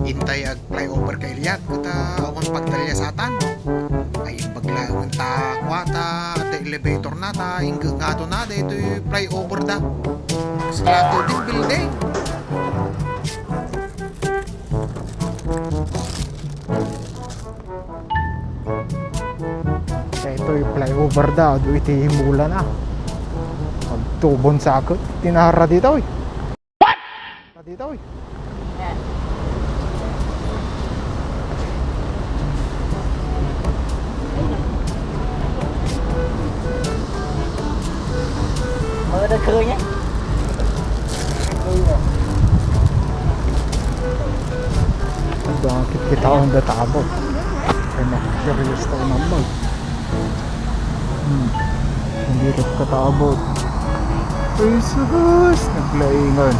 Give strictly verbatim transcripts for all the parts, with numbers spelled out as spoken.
Intay ag-flyover ka ilian, ket, ah, awan pagtalia satan. Ay, imbag laeng ta kuata, ta elevator na, ta inggegato na, daytoy flyover da. Sila to din building. Daytoy flyover da, adu iti mula na. Agtubon sakit, tinara ditoy. What? Ditoy. Mga dagko niya. Ito ang kitkita ang databo. Kaya na-curious tayo naman. Hmm. Hindi rin katabot. Ay, sus! Naglaingan.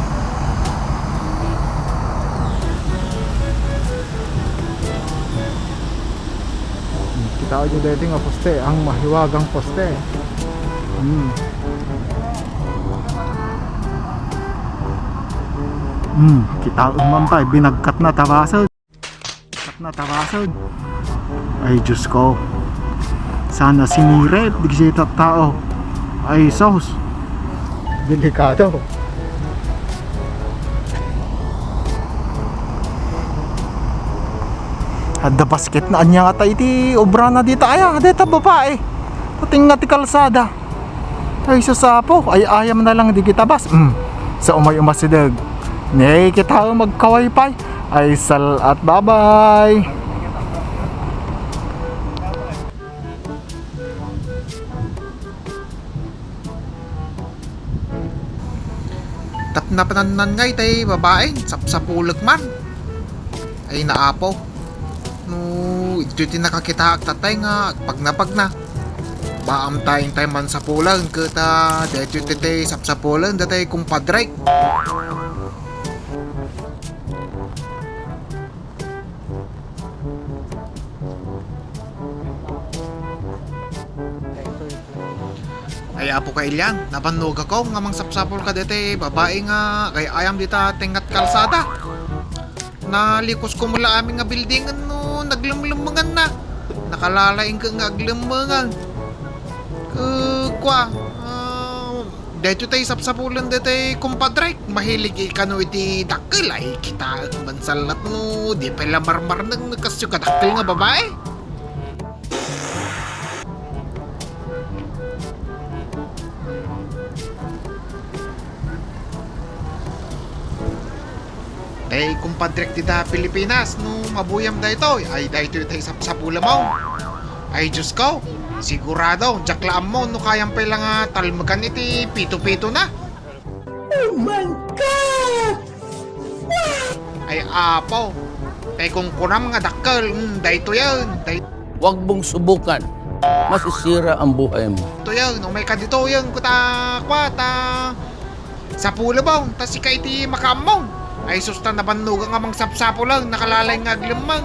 Hmm, kita nyo dito nga poste, ang mahiwagang poste. Hmm. Hmm, kita man pa, binagkat na, tabasan. Kat na tabasan. Ay, Diyos ko. Sana sinirep, di kasi tattao. Ay, sus. Delikado. Adda basket na anya nga tayo iti obra na dita. Aya, dita babae. Pating nga ti kalsada. Ay, sus, Apo, ay ayam na lang di kita bas. Mm. Sa umay umasideg. Ni kita magkaway pay. Ay, sal-at, bye-bye. Tapnapanan ngay tay babaeng sapsapulek man. Ay, naapo. No, ito ti nakakitaak tatay nga agpagnapagna. Baam ta intay mansapulan ket, ah, daytoy ti sapsapulan datay kumpadrek. Ay, Apo Kailian, nabannogakon nga mangsapsapul kadaytoy babae nga agay-ayam dita tengnga ti kalsada. Nalikusko met la amin nga building no naglemlemmenganna. Nakalaing ket nga aglemmengan. Ket kua, ah, daytoy tay sapsapulen daytoy kumpadrek. Mahilig ikano iti dakkel ay kitaek man sallat no di pay la marmarneng no kasyo kadakkel nga babae. Tay kumpadrek dita Pilipinas, no mabuyam daytoy, ay daytoy tay sapsapulmo. Ay, Diyos ko, sigurado, diak la ammo no kayam pay la nga talmekan iti pito-pito na. Oh my God! Ay, Apo, tay kunkunam nga dakkel, mm, daytoyen, day- Huwag mong subukan. Masisira ang buhay mo. Toyen, umay ka ditoyen, kuta, kuata. Sapulmo, ta sika iti makaammo. Ay, sus, ta nabannoga nga mangsapsapulen, nakalaing nga aglemmeng.